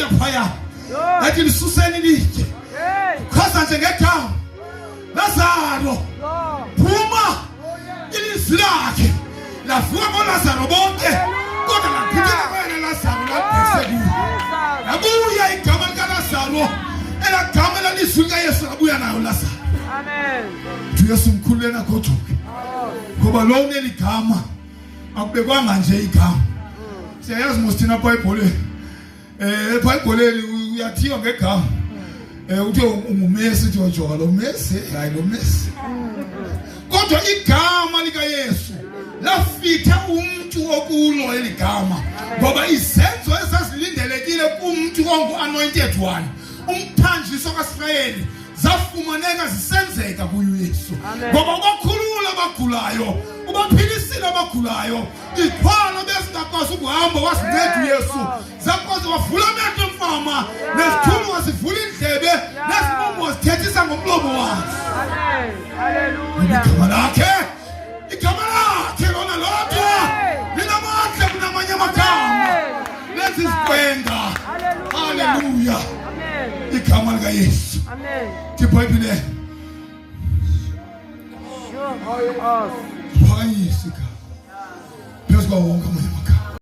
ke phaya yathi lisuseni ilitye chaza nje ngegama Lazaro phuma ilizwi lakhe lavuka koLazaro bonke kodwa laphindela kwena Lazaro labhekise kuye labuya igama likaLazaro elagama elalizwi likaYesu labuya nayo Lazaro. Amen. Uthi uYesu mkhulu lena goduke ngoba lo uneli gama akubekwanga nje igama. Siyayazi mos thina eBhayibholeni Eh eBhayibholeni uyathiwa ngegama. Eh uthe unguMesi uthi wajoka lo Messi, hayi lo Messi. Kodwa igama likaYesu lafitha umuntu okulo eligama ngoba izenzo ezazilindelekile kumuntu ongu-anointed one umthanjiswa kaSirayeli zafumaneka zisenzeka kuye uYesu ngoba ubakhulula abagulayo ubaphilisile abagulayo iqhwala bezingakwazi ukuhamba wasinceda uYesu zakwazi wavula amehlo mfama nezithulu wazivula iindlebe nezimumu wazithethisa ngomlomo wazo. Igama lakhe, igama lakhe lona lodwa linamandla kunamanye amagama lenza iziqwenga. Haleluya, igama likaYesu. Ibhayibhile phakanyisa igama phezu kwawo wonke amanye.